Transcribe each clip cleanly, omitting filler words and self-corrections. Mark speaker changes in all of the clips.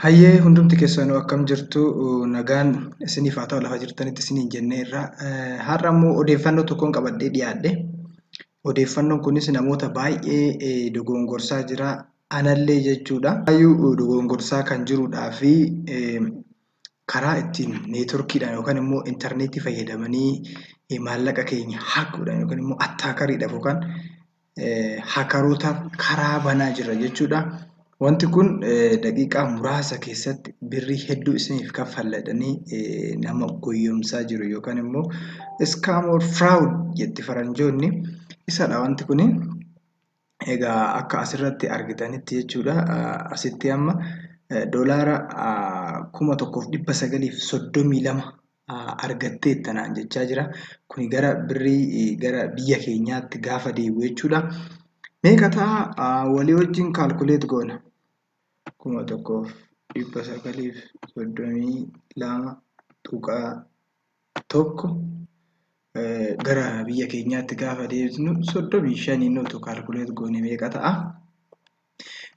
Speaker 1: Hayyee, hundumti keessanuu akkam jirtu? Nagaan isiniif haa ta'u lafa jirtanitti isiniin jenneerra. Har'a immoo odeeffannoo tokkoon qabadhee dhiyaadhe. Odeeffannoon kunis namoota baay'ee dogongorsaa jira. Anallee jechuudha. Baay'ee dogongorsaa kan jirudhaa fi karaa ittiin neetworkiidhaan yookaan immoo intarneetii fayyadamanii maallaqa keenya hakuudhaan yookaan immoo attaakariidhaaf yookaan hakaroota karaa banaa jira jechuudha. Wanti kun daqiiqaa muraasa keessatti birrii hedduu isiniif kaffalladhanii nama goyyomsaa jiru yookaan immoo scam or fraud jetti faranjoonni. Isadha wanti kuni. Egaa akka asirratti argitanitti jechuudha. Asitti amma doolaara 1932 argatteetta naan jechaa jira. Kuni gara birrii gara biyya keenyaatti gaafa deebi'u jechuudha. Meeqa ta'a? Walii wajjin calculate goona. 1932.1 gara biyya keenyaatti gaafa deebisnu 35 nutu calculate goone meeqa ta'a?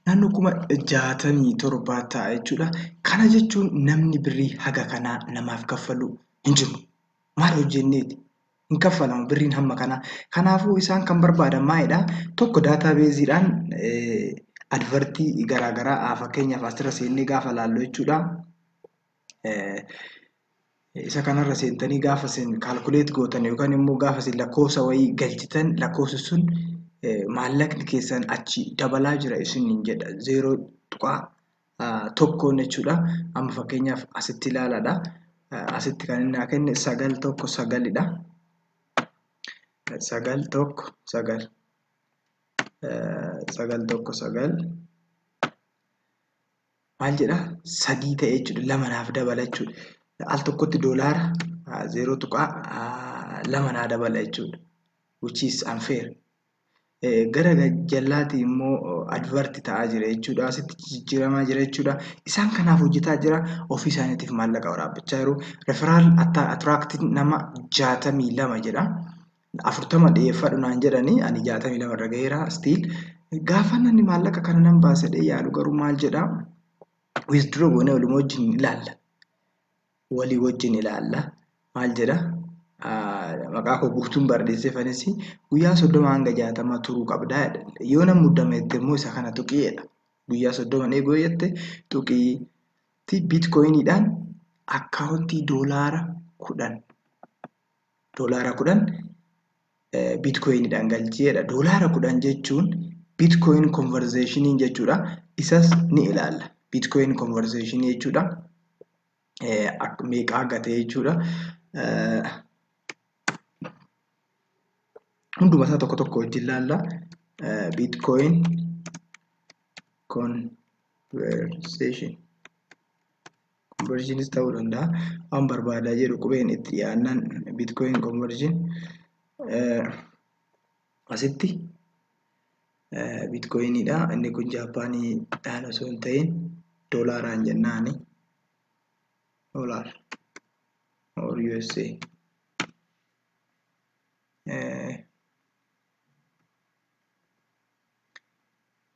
Speaker 1: Naannoo 67,000 ta'a jechuudha. Kana jechuun namni birrii haga kanaa namaaf kaffalu hin jiru. Maal hojjenneeti? Hin kaffalamu birriin hamma kanaa. Kanaafuu isaan kan barbaadan maalidha? Tokko daataabeeziidhaan advertii garaagaraa fakkeenyaaf asirra seennee gaafa laallu jechuudha. Isa kanarra seentanii gaafa isin kaalkuleet gootan yookaan immoo gaafa isin lakkoofsa wayii galchitan lakkoofsi sun maallaqni keessan achi dabalaa jira isiniin jedha. 0.1 jechuudha. Amma fakkeenyaaf asitti ilaalaadha. Asitti kan inni naa kenne 919dha. 919. 919. Maal jedha? 3 ta'e jechuudha. 2 naaf dabala jechuudha. Al tokkotti doolaara 0.2 naa dabala jechuudha. Which is unfair. Gara jallaatti immoo advert ta'aa jira jechuudha. Asitti jijjiiramaa jira jechuudha. Isaan kanaaf hojjetaa jira. Ofii isaaniitiif maallaqa waraabbachaa jiru. Referral attracted nama 62 jedha. 40 dhiyeeffadhu naan jedhanii ani 62 irra gaheera still. Gaafa namni maallaqa kana nan baasedhee yaalu garuu maal jedha? Withdraw goonee walii wajjin ilaalla. Walii wajjin ilaalla. Maal jedha? Maqaa koo guutuun barreessee fanis guyyaa 30 hanga 60 turuu qabdaa jedha. Yoo nan muddame jette immoo isa kana tuqii jedha. Guyyaa 30 eeguu jette tuqii biitkoyiniidhaan akkaawuntii doolaara 10. Doolaara 10 biitkoyiniidhaan galchii jedha. Doolaara 10 jechuun biitkoyin konverzeeshinii jechuudha. Isas ni ilaalla. Biitkoyin konverzeeshinii jechuudha. Meeqa akka ta'e jechuudha. Hunduma isaa tokko tokko wajjin ilaalla. Biitkoyin konverzeeshin. Konverziinis ta'uu danda'a. Waan barbaadaa jedhu qubeen itti dhiyaannaan biitkoyin konverziin. Asitti biitkoyiniidha. Inni kun Jaappaaniidhaan osoo hin ta'in doolaaraan jennaani. Doolaar or USA.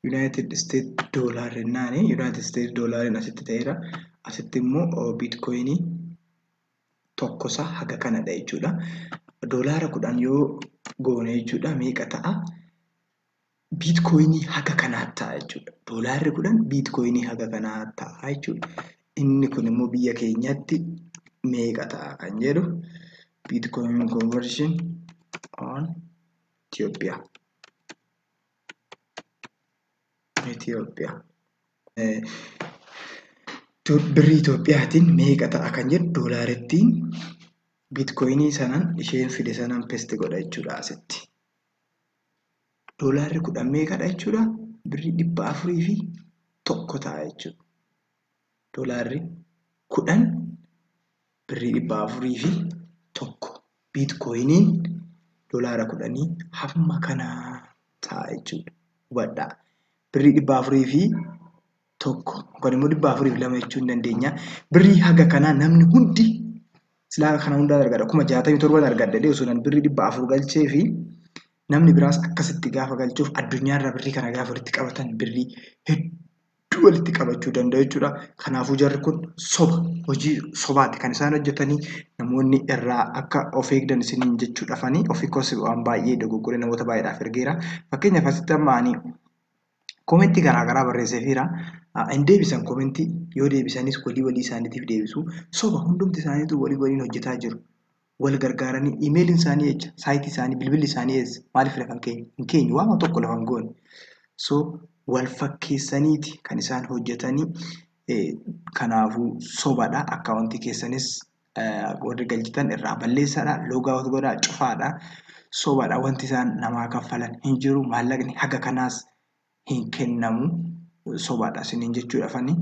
Speaker 1: United States dollar jennaani. United States doolaariin asitti ta'eera. Asitti immoo biitkoyinii tokkosaa haga kanadha jechuudha. Doolaara 10 yoo goone jechuudha meeqa ta'a? Biitkoyinii haga kanaa ta'a jechuudha. Doolaarri 10 biitkoyinii haga kanaa ta'a jechuudha. Inni kun immoo biyya keenyatti meeqa ta'a kan jedhu biitkoyin conversion on Ethiopia. Ethiopia. Birrii Itoophiyaatiin meeqa ta'a kan jedhu doolaarittiin biitkoyinii sanaan isheen fide sanaan pesti godha jechuudha asitti. Doolaarri 10 meeqadha jechuudha? Birrii 401 ta'a jechuudha. Doolaarri 10 birrii 401. Biitkoyiniin doolaara 10 hamma kanaa ta'a jechuudha. Hubadhaa. Birrii 401 yookaan immoo 402 jechuu hin dandeenya. Birrii haga kanaa namni hundi silaa kana hundaa argadha. 67,000 argadha jedhee osoo nan birrii 400 galchee fi namni biraas akkasitti gaafa galchuuf addunyaarra birrii kana gaafa walitti qabatan birrii hedduu hedduu walitti qabachuu danda'u jechuudha. Kanaafuu jarri kun soba, hojii sobaati kan isaan hojjetanii. Namoonni irraa akka of eegdan isiniin jechuudhaafani. Ofii koos waan baay'ee dogoggoree namoota baay'eedhaaf ergeera. Fakkeenyaaf asitti amma ani koomentii garaagaraa barreesseefiira. Hin deebisan koomentii, yoo deebisanis walii walii isaaniitiif deebisu. Soba, hundumti isaaniitu walii waliin hojjetaa jiru. Wal gargaaranii imeeliin isaanii jecha, saayitii isaanii, bilbilli isaanii eessa? Maaliif lafa hin keenye? Hin keenyu, waama tokko lafa hin goone. So wal fakkeessaniiti kan isaan hojjetanii. Kanaafuu sobadha. Akkaawuntii keessanis warri galchitan irraa balleessaadha. Loogaawut godhaa, cufaadha. Sobadha, wanti isaan namaa kaffalan hin jiru. Maallaqni haga kanaas hin kennamu. Sobadha isiniin jechuudhaafani.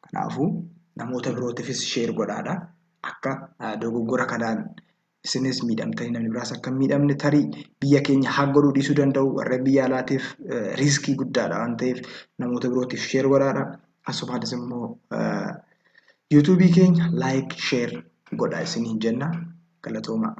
Speaker 1: Kanaafuu namoota birootiifis sheer godhaadha. Akka dogoggora kanaan isinis miidhamtanii namni biraas akka hin miidhamne, tarii biyya keenya haa godhuu dhiisuu danda'u, warreen biyya alaatiif riiskii guddaadha waan ta'eef namoota birootiif sheer godhaadha. Asumaanis immoo yuutuubii keenya laayik, sheer godhaa isiniin jenna. Galatoomaa.